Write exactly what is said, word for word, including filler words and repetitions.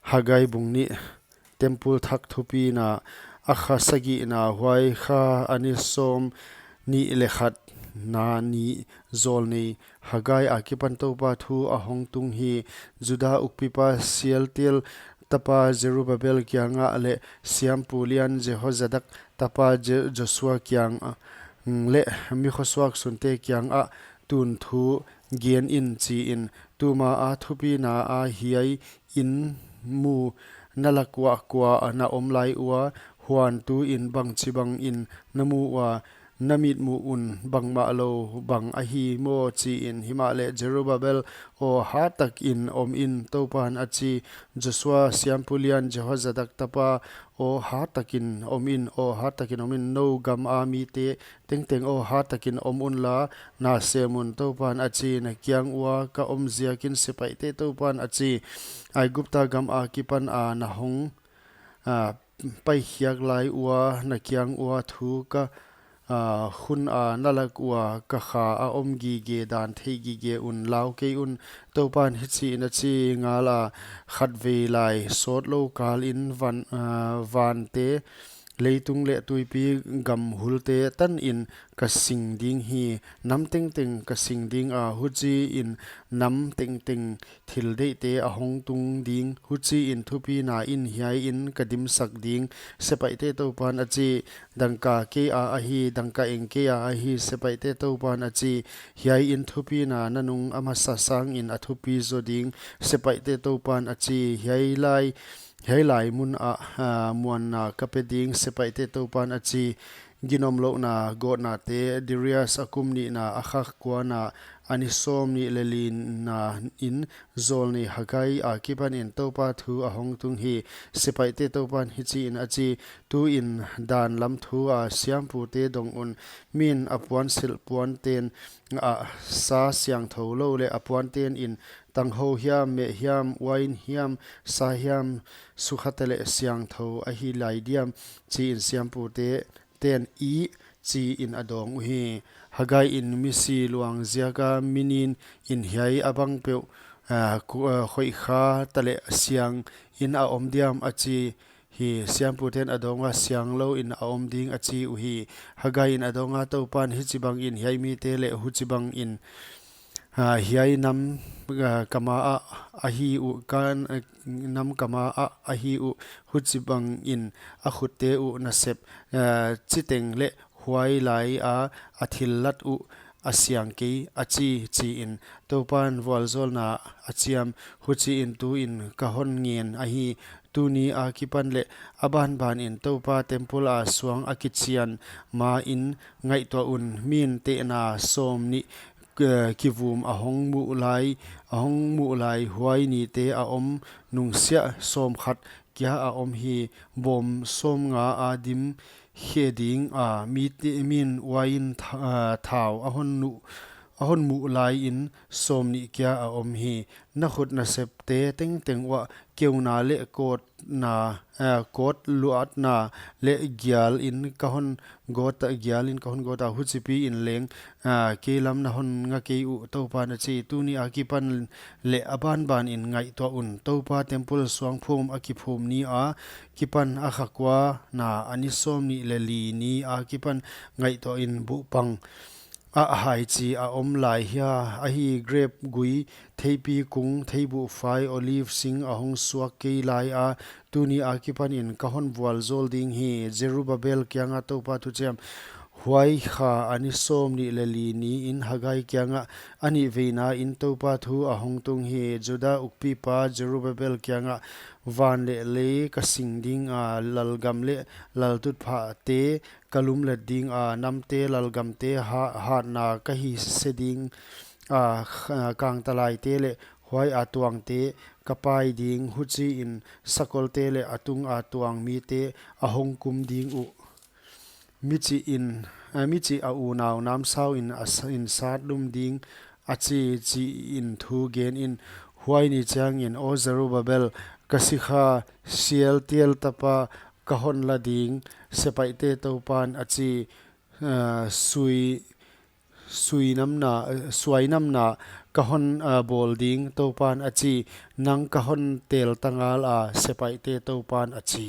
Haggai bung nih. Temple thak thupina. A kha sagihna, huai kha a ni sawmnih leh khatna ni, zawlnei Haggai akipan Toupa thu a hong tung hi. Juda ukpipa Shealtiel tapa Zerubbabel kiangah leh siampu lian Jehozadak tapa Je-, Joshua kiangah, mm, leh mi khosuak sunte kiangah tun thu gen in chi in. Tuma a thupina a hiai in mu na lak uah kua na om lai ua, huan tu in bangchibang in na mu ua, na mitmuh un bangmah lou bang ahi maw chi in. Himahleh Zerubbabel aw, hat takin om in, Toupan a chi. Joshua siampu lian Jehozadak tapa aw, hat takin om in, aw, hat takin om in, nou gam a mite tengteng aw, hat takin om unla, na sem un, Toupan a chi. Na kiang ua ka om ziakin sepaihte Toupan a chi, Aigupta gam akipan a na hong, a, paikhiak lai ua, na kiang ua thu ka, a, hun a na lak ua ka kha a om gige dan theih gige un, lau kei un, Toupan hichi in a chi. Ngal a, khatvei lai sawtlou kal in van, a, vante, leitung leh tuipi gam hulte tan in ka sing ding hi. Nam tengteng ka sing ding a, huchi in nam tengteng thil deihte a hong tung ding. Huchi in thupina in hiai in ka dimsak ding, sepaihte Toupan a chi. Dangka kei a ahi, dangka eng kei a ahi, sepaihte Toupan a chi. Hiai in thupina nanung a masa sang in a thupi zaw ding, sepaihte Toupan a chi. Hiai lai, hiai lai mun ah, a, muanna ka pe ding, sepaihte Toupan a chi. Ginomlouhna gawtnate. Darius a kum nihna, a kha kuana, a ni sawmnih leh lina in, zawlnei Haggai akipan in Toupa thu a hong tung hi. Sepaihte Toupan hichi in a chi, tu in dan lam thu a siampute dong un, min a puansilh puanten ah sa siangthou lou leh a puanten in tanghou hiam, meh hiam, uain hiam, sa hiam sukha ta leh siangthou ahi lai diam chi in siampute ten i chi in a dawng uhi. Haggai in misi luang ziaka mi nin in hiai a bang peuh, a, ku-, a, khoih kha ta leh siang in a om diam a chi hi. Siamputen a dawng a, siang lou in a om ding a chi uhi. Haggai in a dawng a, Toupan hichibang in hiai mite leh huchibang in, a, hiai nam, a, kama ah ahi uh, kan, a, nam kama ah ahi uh, huchibang in a khutte uh nasep, a, chiteng leh huai lai a, a thillat uh a siang kei a chi, chi in Toupan vualzawlna a chiam. Huchi in tu in ka hon ngen ahi. Tuni akipan leh a banban in Toupa temple a suang a kichian ma in ngaihtuah un, min tehna sawmnih, eh, kivum a hong muh lai, a hong muh lai, huai nite a om nungsiah sawmkhat kia a om hi. Bawm sawmnga a dim khe ding a, mite, min uain tha-, a, thau a hon nuh, a hon muh lai in sawmnih kia a om hi. Na khut nasepte tengteng uah keuna leh kawtna, a, kawt luatna leh gial in ka hon gawt a, gial in ka hon gawt a, huchipi in leng, a, kei lam na hon nga kei uh, Toupan a chi. Tuni akipan leh a banban in ngaihtuah un, Toupa temple suangphum a kiphum ni akipan a kha kuana, a ni sawmnih leh li ni akipan ngaihtuah in, buhpang ah haichi a om lai hia? Ahi, grep gui, theipi kung, theibuhfai, olive sing a hong suak kei lai a, tuni akipan in ka hon vualzawl ding hi, Zerubbabel kianga Toupa thuchiam. Huai kha a ni sawmnih leh li ni in Haggai kiangah a nihveina in Toupa thu a hong tung hi. Juda ukpipa Zerubbabel kiangah, van leh lei ka sing ding a, lalgam leh laltutphahte ka lumlet ding a, namte lalgamte ha-, hatna ka hise ding a, kh-, kangtalaite leh huai a tuangte ka pai ding, huchi in sakolte leh a tung a tuang mite a hong kum ding uh. Michih in, a, michih a unau namsau in a sa-, in sat lum ding a chi, chi in thu gen in. Huai ni chiangin, aw Zerubbabel, ka sikha Shealtiel tapa ka hon la ding, sepaihte Toupan a chi, a, sui, suinamna, suainamna ka hon bawl ding, Toupan a chi. Nang ka hon telta ngala, sepaihte Toupan a chi.